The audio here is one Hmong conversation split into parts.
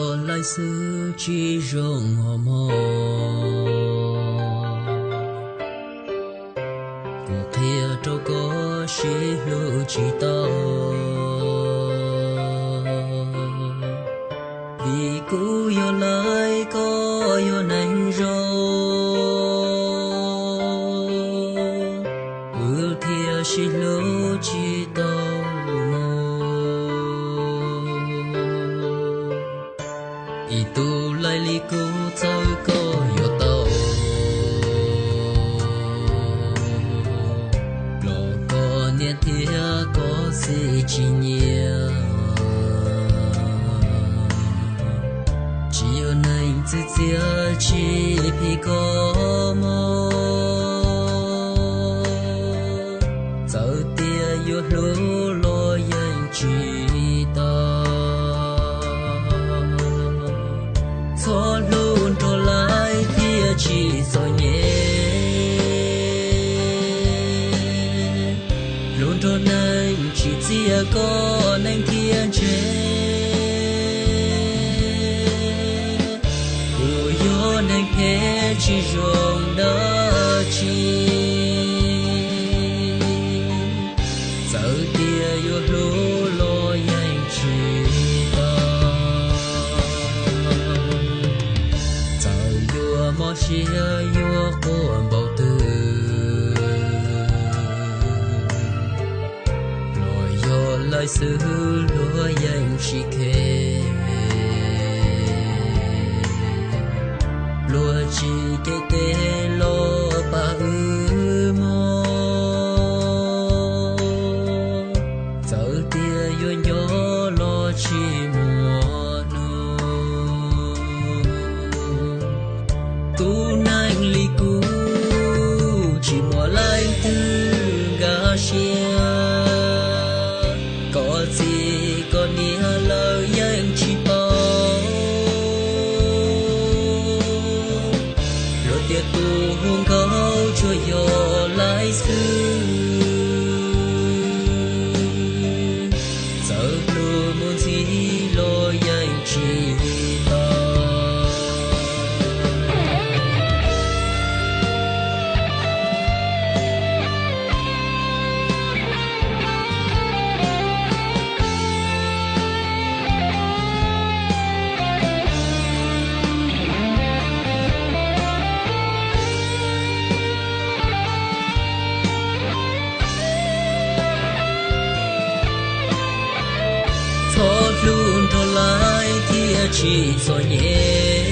Laij xwb tsis zoo os mog, kuv qhia rau koj sib hlub tsis tau. Vim kuv yog laij koj yog neeg zoo, wb thiaj sib hlub tsis tau mus. Ib tug laij li kuv txawm koj yuav tau, los koj niam thiab koj txiv tsis nyiam. Tsis yog neeg txwv txiav tsis phim koj mog, txawm tias yuav hlub los yeej tsis tau. Txhob hlub nrog laij thiaj tsis txom nyem, hlub nrog neeg tsis txiav koj neeg thiaj ntse. Kuv yog neeg phem tsis zoo dab tsi, txawm tias yuav hlub los yeej tsis tau. Txawm yuav mob siab yuav quaj npaum twg, los yog laij xwb luag yeej tsis khe. Luag tsis cev tes los pab wb mog, txawm tias yuav nco los tsis muaj hnub. Tus neeg li kuv tsis muaj leej twg nkag siab, koj txiv koj niam lawv yeej tsis paub. Luag tias tus hu nkauj tsuas yog laij xwb, txawm pluag mus ntxhi los yeej tsis tau. Txhob hlub nrog laij thiaj tsis txom nyem,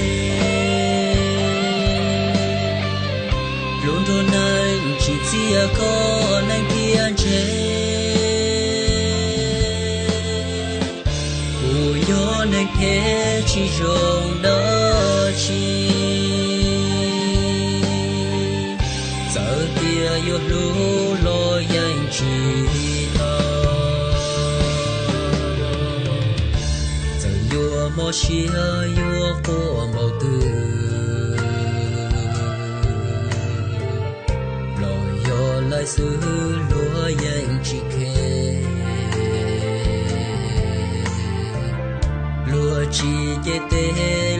hlub nrog neeg tsis txiav koj neeg thiaj ntse. Kuv yog neeg phem tsis zoo dab tsi, txawm tias yuav hlub los yeej tsis tau. Txawm yuav mob siab yuav quaj npaum twg, los yog laij xwb luag yeej tsis khe. Luag tsis cev tes